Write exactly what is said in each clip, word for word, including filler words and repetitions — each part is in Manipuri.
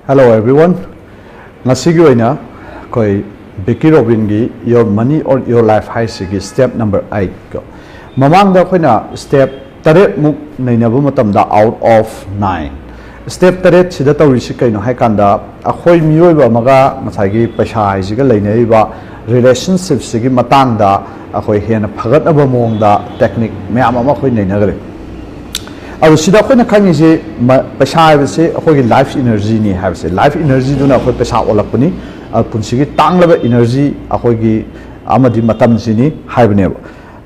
Hello everyone. ꯉꯁꯤꯒꯤ ꯑꯣꯏꯅ ꯑꯩꯈꯣꯏ ꯕꯤꯀꯤ ꯔꯣꯕꯤꯟꯒꯤ Your Money or Your Life ꯍꯥꯏꯁꯤꯒꯤ step number eight ꯀꯣ, ꯃꯃꯥꯡꯗ ꯑꯩꯈꯣꯏꯅ step ꯇꯔꯦꯠꯃꯨꯛ ꯅꯩꯅꯕ ꯃꯇꯝꯗ, out of nine, step ꯇꯔꯦꯠꯁꯤꯗ ꯇꯧꯔꯤꯁꯤ ꯀꯩꯅꯣ ꯍꯥꯏ ꯀꯥꯟꯗ, ꯑꯩꯈꯣꯏ ꯃꯤꯑꯣꯏꯕ ꯑꯃꯒ ꯉꯁꯥꯏꯒꯤ ꯄꯩꯁꯥ ꯍꯥꯏꯁꯤꯒ ꯂꯩꯅꯔꯤꯕ relationshipꯁꯤꯒꯤ ꯃꯇꯥꯡꯗ ꯑꯩꯈꯣꯏ ꯍꯦꯟꯅ ꯐꯒꯠꯅꯕ ꯃꯑꯣꯡꯗ technique ꯃꯌꯥꯝ ꯑꯃ ꯑꯩꯈꯣꯏ ꯅꯩꯅꯈ꯭ꯔꯦ꯫ ꯑꯗꯨ ꯁꯤꯗ ꯑꯩꯈꯣꯏꯅ ꯈꯪꯉꯤꯁꯤ, ꯃ-, ꯄꯩꯁꯥ ꯍꯥꯏꯕꯁꯤ ꯑꯩꯈꯣꯏꯒꯤ life energyꯅꯤ ꯍꯥꯏꯕꯁꯦ, life energyꯗꯨꯅ ꯑꯩꯈꯣꯏ ꯄꯩꯁꯥ ꯑꯣꯜꯂꯛꯄꯅꯤ꯫ ꯑ, ꯄꯨꯟꯁꯤꯒꯤ ꯇꯥꯡꯂꯕ energy ꯑꯩꯈꯣꯏꯒꯤ ꯑꯃꯗꯤ ꯃꯇꯝꯁꯤꯅꯤ ꯍꯥꯏꯕꯅꯦꯕ꯫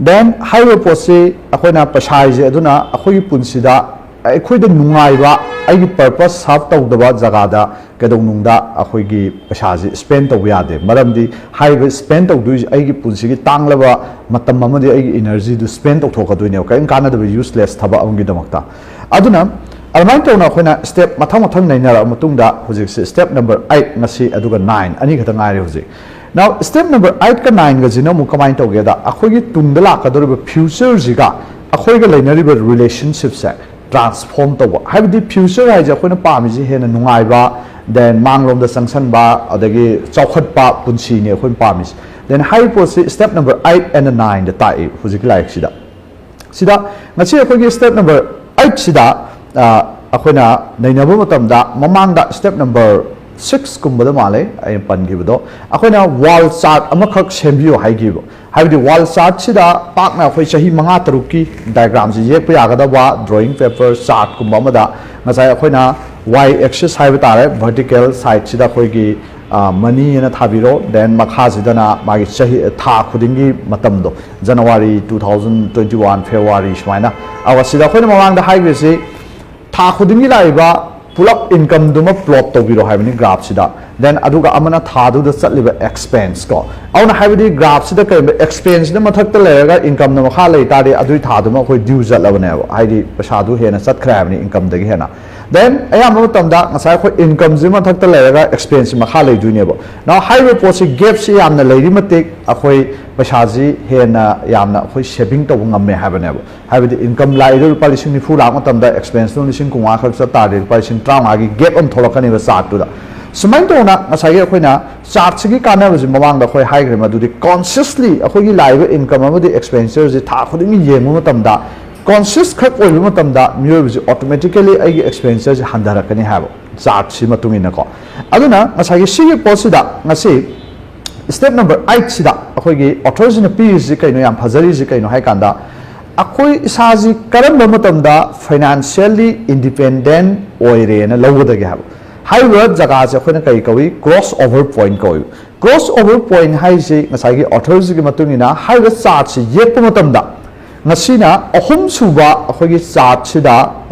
Then ꯍꯥꯏꯔꯤꯕ ꯄꯣꯠꯁꯤ ꯑꯩꯈꯣꯏꯅ ꯄꯩꯁꯥ ꯍꯥꯏꯁꯦ ꯑꯗꯨꯅ ꯑꯩꯈꯣꯏꯒꯤ ꯄꯨꯟꯁꯤꯗ ꯑꯩꯈꯣꯏꯗ ꯅꯨꯡꯉꯥꯏꯕ, ꯑꯩꯒꯤ purpose serve ꯇꯧꯗꯕ ꯖꯒꯥꯗ ꯀꯩꯗꯧꯅꯨꯡꯗ ꯑꯩꯈꯣꯏꯒꯤ ꯄꯩꯁꯥꯁꯤ spend ꯇꯧꯕ ꯌꯥꯗꯦ꯫ ꯃꯔꯝꯗꯤ ꯍꯥꯏꯔꯤꯕ spend ꯇꯧꯗꯣꯏꯁꯦ ꯑꯩꯒꯤ ꯄꯨꯟꯁꯤꯒꯤ ꯇꯥꯡꯂꯕ ꯃꯇꯝ ꯑꯃꯗꯤ ꯑꯩꯒꯤ energyꯗꯨ spend ꯇꯧꯊꯣꯛꯀꯗꯣꯏꯅꯦꯕ, ꯀꯔꯤꯝ ꯀꯥꯟꯅꯗꯕ useless ꯊꯕꯛ ꯑꯃꯒꯤꯗꯃꯛꯇ꯫ ꯑꯗꯨꯅ ꯑꯗꯨꯃꯥꯏꯅ ꯇꯧꯅ ꯑꯩꯈꯣꯏꯅ step ꯃꯊꯪ ꯃꯊꯪ ꯅꯩꯅꯔꯛꯑ ꯃꯇꯨꯡꯗ ꯍꯧꯖꯤꯛꯁꯦ step number eight ꯉꯁꯤ, ꯑꯗꯨꯒ nine ꯑꯅꯤ ꯈꯛꯇ ꯉꯥꯏꯔꯦ ꯍꯧꯖꯤꯛ꯫ Now step number eight ꯀ nine ꯒꯁꯤꯅ ꯑꯃꯨꯛ ꯀꯃꯥꯏꯅ ꯇꯧꯒꯦꯗ, ꯑꯩꯈꯣꯏꯒꯤ ꯇꯨꯡꯗ ꯂꯥꯛꯀꯗꯧꯔꯤꯕ futureꯁꯤꯒ ꯑꯩꯈꯣꯏꯒ ꯂꯩꯅꯔꯤꯕ relationshipꯁꯦ transform ꯇꯧꯕ꯫ ꯍꯥꯏꯕꯗꯤ future ꯍꯥꯏꯁꯦ ꯑꯩꯈꯣꯏꯅ ꯄꯥꯝꯃꯤꯁꯦ ꯍꯦꯟꯅ ꯅꯨꯡꯉꯥꯏꯕ, then ꯃꯥꯡꯂꯣꯝꯗ ꯆꯪꯁꯟꯕ, ꯑꯗꯒꯤ ꯆꯥꯎꯈꯠꯄ ꯄꯨꯟꯁꯤꯅꯤ ꯑꯩꯈꯣꯏꯅ ꯄꯥꯝꯃꯤꯁꯦ꯫ Then ꯍꯥꯏꯔꯤꯕ ꯄꯣꯠꯁꯤ step number eight and nineꯗ ꯇꯥꯛꯏ ꯍꯧꯖꯤꯛꯀꯤ ꯂꯥꯏꯔꯤꯛꯁꯤꯗ꯫ ꯁꯤꯗ ꯉꯁꯤ ꯑꯩꯈꯣꯏꯒꯤ step number eightꯁꯤꯗ, ꯑ, ꯑꯩꯈꯣꯏꯅ ꯅꯩꯅꯕ ꯃꯇꯝꯗ, ꯃꯃꯥꯡꯗ step number sixꯀꯨꯝꯕꯗ ꯃꯥꯜꯂꯦ ꯑꯩꯅ ꯄꯟꯈꯤꯕꯗꯣ, ꯑꯩꯈꯣꯏꯅ wall chart ꯑꯃꯈꯛ ꯁꯦꯝꯕꯤꯌꯨ ꯍꯥꯏꯈꯤꯕ꯫ ꯍꯥꯏꯕꯗꯤ wall chartꯁꯤꯗ ꯄꯥꯛꯅ ꯑꯩꯈꯣꯏ ꯆꯍꯤ ꯃꯉꯥ ꯇꯔꯨꯛꯀꯤ diagramꯁꯤ ꯌꯦꯛꯄ ꯌꯥꯒꯗꯕ drawing paper chartꯀꯨꯝꯕ ꯑꯃꯗ ꯉꯁꯥꯏ ꯑꯩꯈꯣꯏꯅ y axis ꯍꯥꯏꯕ ꯇꯥꯔꯦ, vertical sideꯁꯤꯗ ꯑꯩꯈꯣꯏꯒꯤ, ꯑ, money ꯑꯅ ꯊꯥꯕꯤꯔꯣ꯫ Then ꯃꯈꯥꯁꯤꯗꯅ ꯃꯥꯒꯤ ꯆꯍꯤ, ꯊꯥ ꯈꯨꯗꯤꯡꯒꯤ ꯃꯇꯝꯗꯣ, January two thousand twenty one, February ꯁꯨꯃꯥꯏꯅ꯫ ꯑꯗꯨꯒ ꯁꯤꯗ ꯑꯩꯈꯣꯏꯅ ꯃꯃꯥꯡꯗ ꯍꯥꯏꯈ꯭ꯔꯤꯁꯤ ꯊꯥ ꯈꯨꯗꯤꯡꯒꯤ ꯂꯥꯛꯏꯕ ꯄꯨꯂꯞ incomeꯗꯨꯃ plot ꯇꯧꯕꯤꯔꯣ ꯍꯥꯏꯕꯅꯤ graphꯁꯤꯗ꯫ Then ꯑꯗꯨꯒ ꯑꯃꯅ ꯊꯥꯗꯨꯗ ꯆꯠꯂꯤꯕ expense ꯀꯣ꯫ ꯑꯗꯨꯅ ꯍꯥꯏꯕꯗꯤ graphꯁꯤꯗ ꯀꯔꯤꯒꯨꯝꯕ expenseꯁꯤꯅ ꯃꯊꯛꯇ ꯂꯩꯔꯒ incomeꯅ ꯃꯈꯥ ꯂꯩ ꯇꯥꯔꯗꯤ ꯑꯗꯨꯒꯤ ꯊꯥꯗꯨꯃ ꯑꯩꯈꯣꯏ due ꯆꯠꯂꯕꯅꯦꯕ, ꯍꯥꯏꯗꯤ ꯄꯩꯁꯥꯗꯨ ꯍꯦꯟꯅ ꯆꯠꯈ꯭ꯔꯦ ꯍꯥꯏꯕꯅꯤ incomeꯗꯒꯤ ꯍꯦꯟꯅ꯫ Then ꯑꯌꯥꯝꯕ ꯃꯇꯝꯗ ꯉꯁꯥꯏ ꯑꯩꯈꯣꯏ income ꯁꯤ ꯃꯊꯛꯇ ꯂꯩꯔꯒ expense ꯁꯤ ꯃꯈꯥ ꯂꯩꯗꯣꯏꯅꯦꯕ꯫ Now ꯍꯥꯏꯔꯤꯕ ꯄꯣꯠꯁꯤ gap ꯁꯤ ꯌꯥꯝꯅ ꯂꯩꯔꯤ ꯃꯇꯤꯛ ꯑꯩꯈꯣꯏ ꯄꯩꯁꯥꯁꯤ ꯍꯦꯟꯅ ꯌꯥꯝꯅ ꯑꯩꯈꯣꯏ saving ꯇꯧꯕ ꯉꯝꯃꯦ ꯍꯥꯏꯕꯅꯦꯕ꯫ ꯍꯥꯏꯕꯗꯤ income ꯂꯥꯛꯏꯗꯣ ꯂꯨꯄꯥ ꯂꯤꯁꯤꯡ ꯅꯤꯐꯨ ꯂꯥꯛꯄ ꯃꯇꯝꯗ expense ꯇꯨ ꯂꯤꯁꯤꯡ ꯀꯨꯟꯃꯉꯥ ꯈꯛ ꯆꯠ ꯇꯥꯔꯗꯤ ꯂꯨꯄꯥ ꯂꯤꯁꯤꯡ ꯇꯔꯥꯃꯉꯥꯒꯤ gap ꯑꯃ ꯊꯣꯛꯂꯛꯀꯅꯦꯕ chart ꯇꯨꯗ꯫ ꯁꯨꯃꯥꯏꯅ ꯇꯧꯅ ꯉꯁꯥꯏꯒꯤ ꯑꯩꯈꯣꯏꯅ chart ꯁꯤꯒꯤ ꯀꯥꯟꯅꯕꯁꯤ ꯃꯃꯥꯡꯗ ꯑꯩꯈꯣꯏ ꯍꯥꯏꯈ꯭ꯔꯦ, ꯃꯗꯨꯗꯤ consciously ꯑꯩꯈꯣꯏꯒꯤ ꯂꯥꯛꯏꯕ income ꯑꯃꯗꯤ expenditure ꯁꯤ ꯊꯥ ꯈꯨꯗꯤꯡꯒꯤ ꯌꯦꯡꯕ ꯃꯇꯝꯗ conscious ꯈꯛ ꯑꯣꯏꯕ ꯃꯇꯝꯗ ꯃꯤꯑꯣꯏꯕꯁꯤ automatically ꯑꯩꯒꯤ expenditure ꯁꯤ ꯍꯟꯊꯔꯛꯀꯅꯤ ꯍꯥꯏꯕ chart ꯁꯤ ꯃꯇꯨꯡ ꯏꯟꯅꯀꯣ꯫ ꯑꯗꯨꯅ ꯉꯁꯥꯏꯒꯤ ꯁꯤꯒꯤ ꯄꯣꯠꯁꯤꯗ ꯉꯁꯤ step number eight ꯁꯤꯗ ꯑꯩꯈꯣꯏꯒꯤ author ꯁꯤꯅ ꯄꯤꯔꯤꯁꯤ ꯀꯩꯅꯣ, ꯌꯥꯝ ꯐꯖꯔꯤꯁꯤ ꯀꯩꯅꯣ ꯍꯥꯏ ꯀꯥꯟꯗ, ꯑꯩꯈꯣꯏ ꯏꯁꯥꯁꯤ ꯀꯔꯝꯕ ꯃꯇꯝꯗ financially independent ꯑꯣꯏꯔꯦꯅ ꯂꯧꯒꯗꯒꯦ ꯍꯥꯏꯕ꯫ ꯍꯥꯏꯔꯤꯕ ꯖꯒꯥꯁꯦ ꯑꯩꯈꯣꯏꯅ ꯀꯔꯤ ꯀꯧꯏ? Cross over point ꯀꯧꯏ꯫ Cross over point ꯍꯥꯏꯁꯤ ꯉꯁꯥꯏꯒꯤ author ꯁꯤꯒꯤ ꯃꯇꯨꯡ ꯏꯟꯅ ꯍꯥꯏꯔꯤꯕ chart ꯁꯤ ꯌꯦꯛꯄ ꯃꯇꯝꯗ ꯉꯁꯤꯅ ꯑꯍꯨꯝꯁꯨꯕ ꯑꯩꯈꯣꯏꯒꯤ chart ꯁꯤꯗ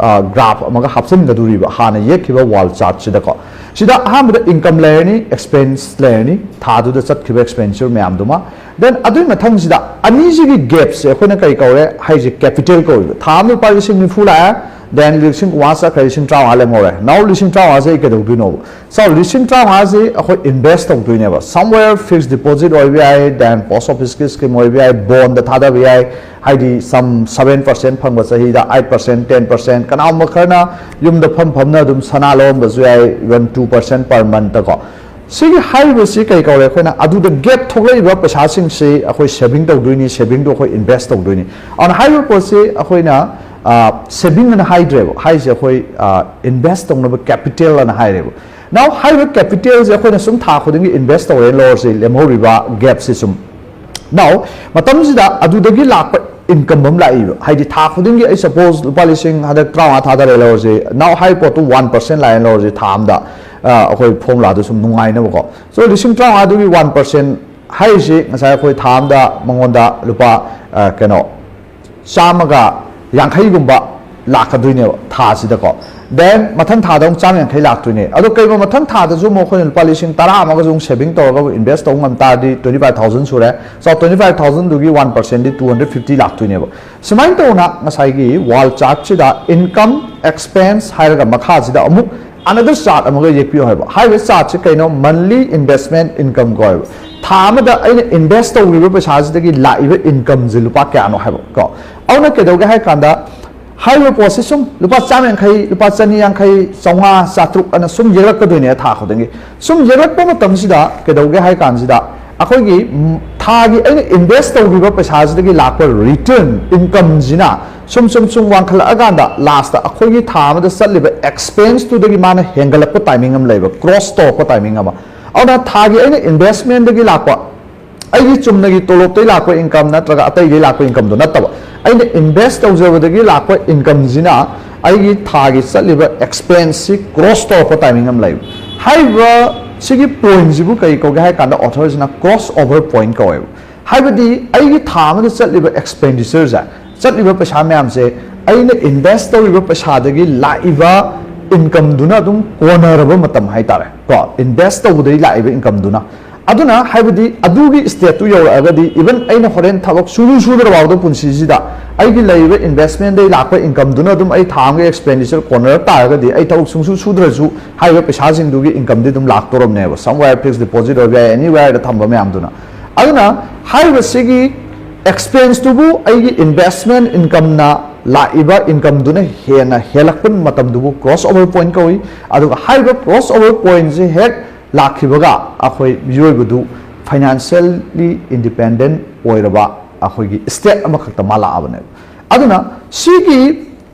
graph ꯑꯃꯒ ꯍꯥꯞꯆꯤꯟꯒꯗꯧꯔꯤꯕ ꯍꯥꯟꯅ ꯌꯦꯛꯈꯤꯕ wall chart ꯁꯤꯗꯀꯣ꯫ ꯁꯤꯗ ꯑꯍꯥꯟꯕꯗ income ꯂꯩꯔꯅꯤ, expense ꯂꯩꯔꯅꯤ, ꯊꯥꯗꯨꯗ ꯆꯠꯈꯤꯕ expenditure ꯃꯌꯥꯝꯗꯨꯃ꯫ Then ꯑꯗꯨꯒꯤ ꯃꯊꯪꯁꯤꯗ ꯑꯅꯤꯁꯤꯒꯤ gap ꯁꯦ ꯑꯩꯈꯣꯏꯅ ꯀꯔꯤ ꯀꯧꯔꯦ? ꯍꯥꯏꯁꯦ capital ꯀꯧꯏꯕ꯫ ꯊꯥ ꯑꯃ ꯂꯨꯄꯥ ꯂꯤꯁꯤꯡ ꯅꯤꯐꯨ ꯂꯥꯛꯑꯦ, then ꯂꯤꯁꯤꯡ ꯀꯨꯟꯃꯉꯥ ꯆꯠꯈ꯭ꯔꯦ, ꯂꯤꯁꯤꯡ ꯇꯔꯥꯃꯉꯥ ꯂꯦꯝꯍꯧꯔꯦ꯫ Now ꯂꯤꯁꯤꯡ ꯇꯔꯥꯃꯉꯥꯁꯦ ꯑꯩ ꯀꯩꯗꯧꯗꯣꯏꯅꯣꯕ? So ꯂꯤꯁꯤꯡ ꯇꯔꯥꯃꯉꯥꯁꯤ ꯑꯩꯈꯣꯏ invest ꯇꯧꯗꯣꯏꯅꯦꯕ꯫ Somewhere fixed deposit ꯑꯣꯏꯕ ꯌꯥꯏ, then post office ꯀꯤ scheme ꯑꯣꯏꯕ ꯌꯥꯏ, bond ꯗ ꯊꯥꯗꯕ ꯌꯥꯏ, ꯍꯥꯏꯗꯤ some seven percent ꯐꯪꯕ ꯆꯍꯤꯗ eight percent, ten percent, ꯀꯅꯥꯒꯨꯝꯕ ꯈꯔꯅ ꯌꯨꯝꯗ ꯐꯝ ꯐꯝꯅ ꯑꯗꯨꯝ ꯁꯅꯥ ꯂꯧꯔꯝꯕꯁꯨ ꯌꯥꯏ, even two percent per month ꯀꯣ꯫ ꯁꯤꯒꯤ ꯍꯥꯏꯔꯤꯕꯁꯤ ꯀꯩ ꯀꯧꯔꯦ? ꯑꯩꯈꯣꯏꯅ ꯑꯗꯨꯗ gap ꯊꯣꯛꯂꯛꯏꯕ ꯄꯩꯁꯥꯁꯤꯡꯁꯤ ꯑꯩꯈꯣꯏ saving ꯇꯧꯗꯣꯏꯅꯤ, saving ꯗꯣ ꯑꯩꯈꯣꯏ invest ꯇꯧꯗꯣꯏꯅꯤ꯫ ꯑꯗꯨꯅ ꯍꯥꯏꯔꯤꯕ ꯄꯣꯠꯁꯤ ꯑꯩꯈꯣꯏꯅ saving ꯑꯅ ꯍꯥꯏꯗ꯭ꯔꯦꯕ, ꯍꯥꯏꯁꯦ ꯑꯩꯈꯣꯏ invest ꯇꯧꯅꯕ capital ꯑꯅ ꯍꯥꯏꯔꯦꯕ꯫ Now ꯍꯥꯏꯔꯤꯕ capital ꯁꯦ ꯑꯩꯈꯣꯏꯅ ꯁꯨꯝ ꯊꯥ ꯈꯨꯗꯤꯡꯒꯤ invest ꯇꯧꯔꯦ ꯂꯧꯔꯁꯤ, ꯂꯦꯝꯍꯧꯔꯤꯕ gap ꯁꯤ ꯁꯨꯝ꯫ Now ꯃꯇꯝꯁꯤꯗ ꯑꯗꯨꯗꯒꯤ ꯂꯥꯛꯄ income ꯑꯃ ꯂꯥꯛꯏꯕ, ꯍꯥꯏꯗꯤ ꯊꯥ ꯈꯨꯗꯤꯡꯒꯤ ꯑꯩ suppose ꯂꯨꯄꯥ ꯂꯤꯁꯤꯡ ꯍꯟꯗꯛ ꯇꯔꯥꯃꯉꯥ ꯊꯥꯗꯔꯦ ꯂꯧꯔꯁꯤ꯫ Now ꯍꯥꯏꯔꯤꯕ ꯄꯣꯠꯇꯨ one percent ꯂꯥꯛꯑꯦꯅ ꯂꯧꯔꯁꯤ ꯊꯥ ꯑꯃꯗ, ꯑꯩꯈꯣꯏ formula ꯗꯨ ꯁꯨꯝ ꯅꯨꯡꯉꯥꯏꯅꯕꯀꯣ꯫ So ꯂꯤꯁꯤꯡ ꯇꯔꯥꯃꯉꯥꯗꯨꯒꯤ one percent ꯍꯥꯏꯔꯤꯁꯤ ꯉꯁꯥꯏ ꯑꯩꯈꯣꯏ ꯊꯥ ꯑꯃꯗ ꯃꯉꯣꯟꯗ ꯂꯨꯄꯥ ꯀꯩꯅꯣ ꯆꯥꯝꯃꯒ ꯌꯥꯡꯈꯩꯒꯨꯝꯕ ꯂꯥꯛꯀꯗꯣꯏꯅꯦꯕ ꯊꯥꯁꯤꯗꯀꯣ꯫ Then ꯃꯊꯪ ꯊꯥꯗ ꯑꯃꯨꯛ ꯆꯥꯝ ꯌꯥꯡꯈꯩ ꯂꯥꯛꯇꯣꯏꯅꯦ꯫ ꯑꯗꯣ ꯀꯩꯒꯨꯝꯕ ꯃꯊꯪ ꯊꯥꯗꯁꯨ ꯑꯃꯨꯛ ꯑꯩꯈꯣꯏꯅ ꯂꯨꯄꯥ ꯂꯤꯁꯤꯡ ꯇꯔꯥ ꯑꯃꯒꯁꯨ ꯑꯃꯨꯛ saving ꯇꯧꯔꯒ ꯑꯃꯨꯛ invest ꯇꯧꯕ ꯉꯝ ꯇꯥꯔꯗꯤ twenty five thousand ꯁꯨꯔꯦ꯫ So twenty five thousand ꯗꯨꯒꯤ one percent ꯗꯤ two hundred fifty ꯂꯥꯛꯇꯣꯏꯅꯦꯕ꯫ ꯁꯨꯃꯥꯏꯅ ꯇꯧꯅ ꯉꯁꯥꯏꯒꯤ wall chart ꯁꯤꯗ income, expense ꯍꯥꯏꯔꯒ ꯃꯈꯥꯁꯤꯗ ꯑꯃꯨꯛ another chart ꯑꯃꯒ ꯌꯦꯛꯄꯤꯌꯨ ꯍꯥꯏꯕ꯫ ꯍꯥꯏꯔꯤꯕ chart ꯁꯤ ꯀꯩꯅꯣ? Monthly investment income ꯀꯧꯋꯦꯕ꯫ ꯊꯥ ꯑꯃꯗ ꯑꯩꯅ invest ꯇꯧꯔꯤꯕ ꯄꯩꯁꯥꯁꯤꯗꯒꯤ ꯂꯥꯛꯏꯕ income ꯁꯦ ꯂꯨꯄꯥ ꯀꯌꯥꯅꯣ ꯍꯥꯏꯕ ꯀꯣ꯫ ꯑꯗꯨꯅ ꯀꯩꯗꯧꯒꯦ ꯍꯥꯏ ꯀꯥꯟꯗ ꯍꯥꯏꯔꯤꯕ ꯄꯣꯠꯁꯤ ꯁꯨꯝ ꯂꯨꯄꯥ ꯆꯥꯝ ꯌꯥꯡꯈꯩ, ꯂꯨꯄꯥ ꯆꯅꯤ ꯌꯥꯡꯈꯩ, ꯆꯥꯝꯃꯉꯥ, ꯆꯥꯇ꯭ꯔꯨꯛ ꯑꯅ ꯁꯨꯝ ꯌꯦꯛꯂꯛꯀꯗꯣꯏꯅꯦ ꯊꯥ ꯈꯨꯗꯤꯡꯒꯤ꯫ ꯁꯨꯝ ꯌꯦꯛꯂꯛꯄ ꯃꯇꯝꯁꯤꯗ ꯀꯩꯗꯧꯒꯦ ꯍꯥꯏ ꯀꯥꯟꯁꯤꯗ ꯑꯩꯈꯣꯏꯒꯤ, ꯎꯝ, ꯊꯥꯒꯤ ꯑꯩꯅ invest ꯇꯧꯈꯤꯕ ꯄꯩꯁꯥꯁꯤꯗꯒꯤ ꯂꯥꯛꯄ return income ꯁꯤꯅ ꯁꯨꯝ ꯁꯨꯝ ꯁꯨꯝ ꯋꯥꯡꯈꯠꯂꯛꯑꯀꯥꯟꯗ last ꯑꯩꯈꯣꯏꯒꯤ ꯊꯥ ꯑꯃꯗ ꯆꯠꯂꯤꯕ expense ꯇꯨꯗꯒꯤ ꯃꯥꯅ ꯍꯦꯟꯒꯠꯂꯛꯄ timing ꯑꯃ ꯂꯩꯕ, cross ꯇꯧꯔꯛꯄ timing ꯑꯃ꯫ ꯑꯗꯨꯅ ꯊꯥꯒꯤ ꯑꯩꯅ investment ꯇꯒꯤ ꯂꯥꯛꯄ, ꯑꯩꯒꯤ ꯆꯨꯝꯅꯒꯤ ꯇꯣꯂꯣꯞꯇꯩ ꯂꯥꯛꯄ income ꯅꯠꯇ꯭ꯔꯒ ꯑꯇꯩꯗꯩ ꯂꯥꯛꯄ income ꯗꯣ ꯅꯠꯇꯕ, ꯑꯩꯅ invest ꯇꯧꯖꯕꯗꯒꯤ ꯂꯥꯛꯄ income ꯁꯤꯅ ꯑꯩꯒꯤ ꯊꯥꯒꯤ ꯆꯠꯂꯤꯕ expense ꯁꯤ cross ꯇꯧꯔꯛꯄ timing ꯑꯃ ꯂꯩꯕ꯫ ꯍꯥꯏꯔꯤꯕ ꯁꯤꯒꯤ point ꯁꯤꯕꯨ ꯀꯔꯤ ꯀꯧꯒꯦ ꯍꯥꯏ ꯀꯥꯟꯗ author ꯁꯤꯅ cross over point ꯀꯧꯋꯦꯕ꯫ ꯍꯥꯏꯕꯗꯤ ꯑꯩꯒꯤ ꯊꯥ ꯑꯃꯗ ꯆꯠꯂꯤꯕ expenditure ꯁꯦ, ꯆꯠꯂꯤꯕ ꯄꯩꯁꯥ ꯃꯌꯥꯝꯁꯦ ꯑꯩꯅ invest ꯇꯧꯔꯤꯕ ꯄꯩꯁꯥꯗꯒꯤ ꯂꯥꯛꯏꯕ income ꯗꯨꯅ ꯑꯗꯨꯝ ꯀꯣꯟꯅꯔꯕ ꯃꯇꯝ ꯍꯥꯏꯇꯥꯔꯦ ꯀꯣ, invest ꯇꯧꯕꯗꯒꯤ ꯂꯥꯛꯏꯕ income ꯗꯨꯅ꯫ ꯑꯗꯨꯅ ꯍꯥꯏꯕꯗꯤ ꯑꯗꯨꯒꯤ state ꯇꯨ ꯌꯧꯔꯛꯑꯒꯗꯤ, even ꯑꯩꯅ ꯍꯣꯔꯦꯟ ꯊꯕꯛ ꯁꯨꯔꯨ ꯁꯨꯗ꯭ꯔꯐꯥꯎꯗ ꯄꯨꯟꯁꯤꯁꯤꯗ ꯑꯩꯒꯤ ꯂꯩꯔꯤꯕ investment ꯗꯩ ꯂꯥꯛꯄ income ꯗꯨꯅ ꯑꯗꯨꯝ ꯑꯩ ꯊꯥ ꯑꯃꯒꯤ expenditure ꯀꯣꯟꯅꯔꯛ ꯇꯥꯔꯒꯗꯤ, ꯑꯩ ꯊꯕꯛ ꯁꯨꯡꯁꯨ ꯁꯨꯗ꯭ꯔꯁꯨ ꯍꯥꯏꯔꯤꯕ ꯄꯩꯁꯥꯁꯤꯡꯗꯨꯒꯤ income ꯗꯤ ꯑꯗꯨꯝ ꯂꯥꯛꯇꯧꯔꯕꯅꯦꯕ, somewhere fixed deposit ꯑꯣꯏꯕ ꯌꯥꯏ, anywhere ꯗ ꯊꯝꯕ ꯃꯌꯥꯝꯗꯨꯅ꯫ ꯑꯗꯨꯅ ꯍꯥꯏꯔꯤꯕ ꯁꯤꯒꯤ expense ꯇꯨꯕꯨ ꯑꯩꯒꯤ investment income ꯅ ꯂꯥꯛꯏꯕ income ꯗꯨꯅ ꯍꯦꯟꯅ ꯍꯦꯜꯂꯛꯄ ꯃꯇꯝꯗꯨꯕꯨ cross over point ꯀꯧꯏ꯫ ꯑꯗꯨꯒ ꯍꯥꯏꯔꯤꯕ cross over point ꯁꯦ ꯍꯦꯛ ꯂꯥꯛꯈꯤꯕꯒ ꯑꯩꯈꯣꯏ ꯃꯤꯑꯣꯏꯕꯗꯨ financially independent ꯑꯣꯏꯔꯕ ꯑꯩꯈꯣꯏꯒꯤ state ꯑꯃꯈꯛꯇ ꯃꯥ ꯂꯥꯛꯑꯕꯅꯦꯕ꯫ ꯑꯗꯨꯅ ꯁꯤꯒꯤ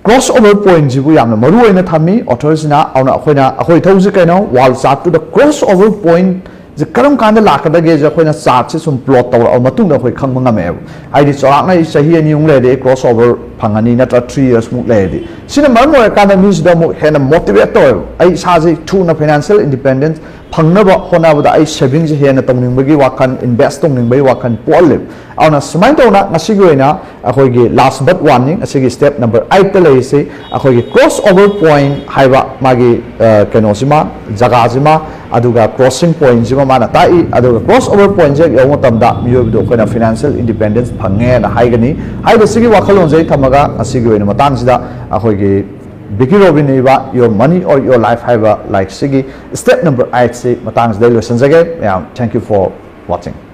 cross over point ꯁꯤꯕꯨ ꯌꯥꯝꯅ ꯃꯔꯨ ꯑꯣꯏꯅ ꯊꯝꯃꯤ author ꯁꯤꯅ꯫ ꯑꯗꯨꯅ ꯑꯩꯈꯣꯏꯅ, ꯑꯩꯈꯣꯏ ꯏꯊꯧꯁꯤ ꯀꯩꯅꯣ? Wall chart ꯇꯨꯗ cross over point ꯁꯦ ꯀꯔꯝ ꯀꯥꯟꯗ ꯂꯥꯛꯀꯗꯒꯦꯁꯦ ꯑꯩꯈꯣꯏꯅ chart ꯁꯦ ꯁꯨꯝ plot ꯇꯧꯔꯛꯑꯕ ꯃꯇꯨꯡꯗ ꯑꯩꯈꯣꯏ ꯈꯪꯕ ꯉꯝꯃꯦꯕ꯫ ꯍꯥꯏꯗꯤ ꯆꯥꯎꯔꯥꯛꯅ ꯑꯩ ꯆꯍꯤ ꯑꯅꯤ ꯑꯍꯨꯝ ꯂꯩꯔꯗꯤ ꯑꯩ cross over ꯐꯪꯉꯅꯤ, ꯅꯠꯇ꯭ꯔ three years ꯃꯨꯛ ꯂꯩꯔꯗꯤ꯫ ꯁꯤꯅ ꯃꯔꯝ ꯑꯣꯏꯔꯀꯥꯟꯗ ꯃꯤꯁꯤꯗ ꯑꯃꯨꯛ ꯍꯦꯟꯅ motivate ꯇꯧꯋꯦꯕ, ꯑꯩ ꯏꯁꯥꯁꯦ ꯊꯨꯅ financial independence ꯐꯪꯅꯕ ꯍꯣꯠꯅꯕꯗ ꯑꯩ ꯁꯦꯚꯤꯡꯁꯦ ꯍꯦꯟꯅ ꯇꯧꯅꯤꯡꯕꯒꯤ ꯋꯥꯈꯜ, ꯏꯟꯚꯦꯁ ꯇꯧꯅꯤꯡꯕꯒꯤ ꯋꯥꯈꯜ ꯄꯣꯛꯍꯜꯂꯦꯕ꯫ ꯑꯗꯨꯅ ꯁꯨꯃꯥꯏꯅ ꯇꯧꯅ ꯉꯁꯤꯒꯤ ꯑꯣꯏꯅ ꯑꯩꯈꯣꯏꯒꯤ ꯂꯥꯁ ꯕꯠ ꯋꯥꯔꯅꯤꯡ, ꯑꯁꯤꯒꯤ ꯁ꯭ꯇꯦꯞ ꯅꯝꯕꯔ ꯑꯩꯠꯇ ꯂꯩꯔꯤꯁꯤ ꯑꯩꯈꯣꯏꯒꯤ ꯀ꯭ꯔꯣꯁ ꯑꯣꯚꯔ ꯄꯣꯏꯟ ꯍꯥꯏꯕ ꯃꯥꯒꯤ ꯀꯩꯅꯣꯁꯤꯃ, ꯖꯒꯥꯁꯤꯃ, ꯑꯗꯨꯒ ꯀ꯭ꯔꯣꯁꯤꯡ ꯄꯣꯏꯟꯁꯤꯃ ꯃꯥꯅ ꯇꯥꯛꯏ꯫ ꯑꯗꯨꯒ ꯀ꯭ꯔꯣꯁ ꯑꯣꯚꯔ ꯄꯣꯏꯟꯁꯦ ꯌꯧꯕ ꯃꯇꯝꯗ ꯃꯤꯑꯣꯏꯕꯗꯣ ꯑꯩꯈꯣꯏꯅ ꯐꯤꯅꯥꯟꯁꯤꯌꯦꯜ ꯏꯟꯗꯤꯄꯦꯟꯗꯦꯟꯁ ꯐꯪꯉꯦꯅ ꯍꯥꯏꯒꯅꯤ꯫ ꯍꯥꯏꯔꯤꯕꯁꯤꯒꯤ ꯋꯥꯈꯜꯂꯣꯟꯁꯦ ꯑꯩ ꯊꯝꯃꯒ ꯉꯁꯤꯒꯤ ꯑꯣꯏꯅ ꯃꯇꯥꯡꯁꯤꯗ ꯑꯩꯈꯣꯏꯒꯤ ꯕꯤꯀꯤ ꯔꯣꯕꯤꯟꯅ ꯏꯕ Your Money or Your Life ꯍꯥꯏꯕ ꯂꯥꯏꯔꯤꯛꯁꯤꯒꯤ ꯁ꯭ꯇꯦꯞ ꯅꯝꯕꯔ ꯑꯩꯠꯁꯤ ꯃꯇꯥꯡꯁꯤꯗ ꯑꯩ ꯂꯣꯏꯁꯤꯟꯖꯒꯦ꯫ ꯃꯌꯥꯝ, thank you for watching꯫